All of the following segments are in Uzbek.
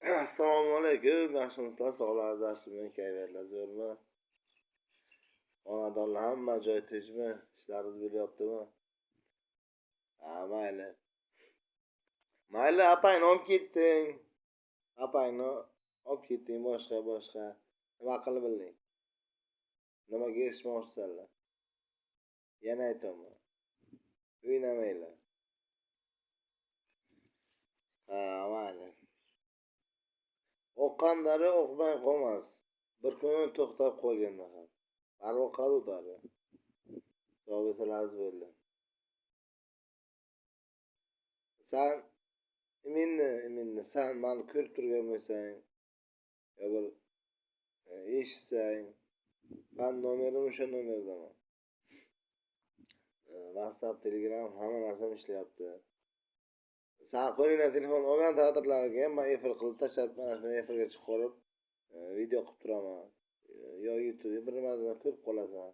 Assalomu alaykum, yaxshimisizlar, sog'ligingiz yaxshimi, kayfiyatlar zo'rmi? Xonadonlar hamma joy tinchmi? Ishlaringiz bo'lyaptimi? Ha, mayli. Mayli, apangni olib ketding. Apangni olib ketding, boshqa boshqa. Nima qilib bilding? Nimaga erishmoqchisanlar? Yana aytaman. O'ynamanglar. Ha, mayli. Oqqan daryo oqmay qolmas. Bir kuni to'xtab qolganda ham. Baribir oqadi u daryo. Xudo bersalarz bo'ldi. San iminni san mani ko'rib turgan bo'lsang, yo bir eshitsang, man nomerim o'sha nomerdaman. WhatsApp, Telegram hamma narsam ishlayapti. San qo'lingdan telefon olgan taqdirlariga ham man efir qilib tashlab, mana shuni efirga chiqarib, video qilib turaman. Yo YouTube bir nimadan ko'rib qolasan.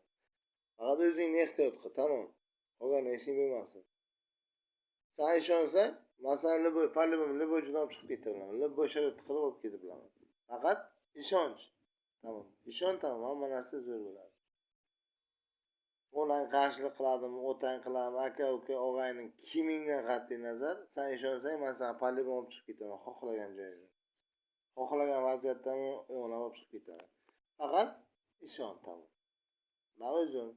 Faqat o'zingni ehtiyot qil, tamom. Qolgan ishing bo'lmasin. San ishonsang, masalan, любой, по-любому, любой joydan olib chiqib keta bilaman. Любой sharoit qilib olib keta bilaman. Faqat ishonch. Tamom. Ishon, tamom, hamma narsa zo'r bo'ladi. Onang qarshilik qiladimi, otang qiladimi, aka, uka, og'ayning kimingdan qat'iy nazar, san ishonsang, man seni по-любому olib chiqib ketaman xohlagan joyingga. Xohlagan vaziyatdan o'nglab olib chiqib ketaman. Faqat ishon, tamom. Man o'zim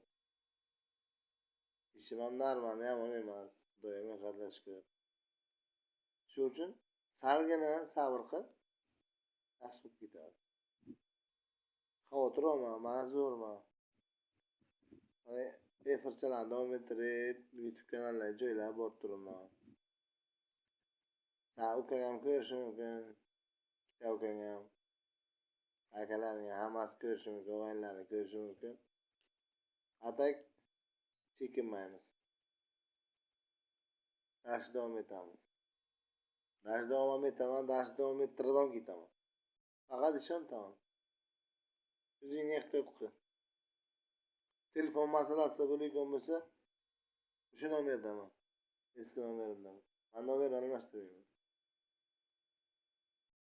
ishim ham normal, yomon emas. Xudoga ming qatla shukr. Shu uchun salgina sabr qil, yaxshi bo'lib ketadi. Xavotir olma, man zo'rman. Mana efirchalarni davom ettirib, YouTube kanallarga joylab borib turaman. San ukang ham ko'rishi mumkin, ikkita ukang ham, akalaring ham hammasi ko'rishi mumkin, og'aynilaring ko'rishi mumkin. А так chekinmaymiz. Dars davom etamiz. Dars davom etaman, dars davom ettirib ham ketaman. Faqat ishon, tamom. O'zingni ehtiyot qil. Telefon masalasida bo'ladigan bo'lsa, o'sha nomerdaman. Eski nomerimdaman. Man nomer almashtirmayman.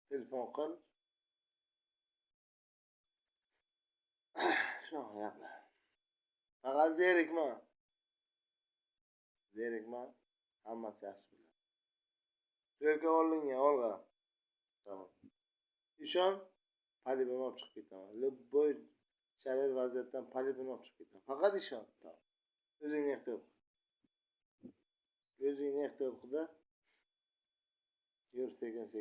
Telefon qil. Shunaqa gaplar. Faqat zerikma. Zerikma, hammasi yaxshi bo'ladi. Только oldinga, olg'a. Tamom. Ishon, по-любому olib chiqib ketaman. Любой sharoit vaziyatdan по-любому olib chiqib ketaman. Faqat ishon. Tamom. O'zingni ehtiyot qil. O'zingni ehtiyot qil-da. Yur sekin sekin.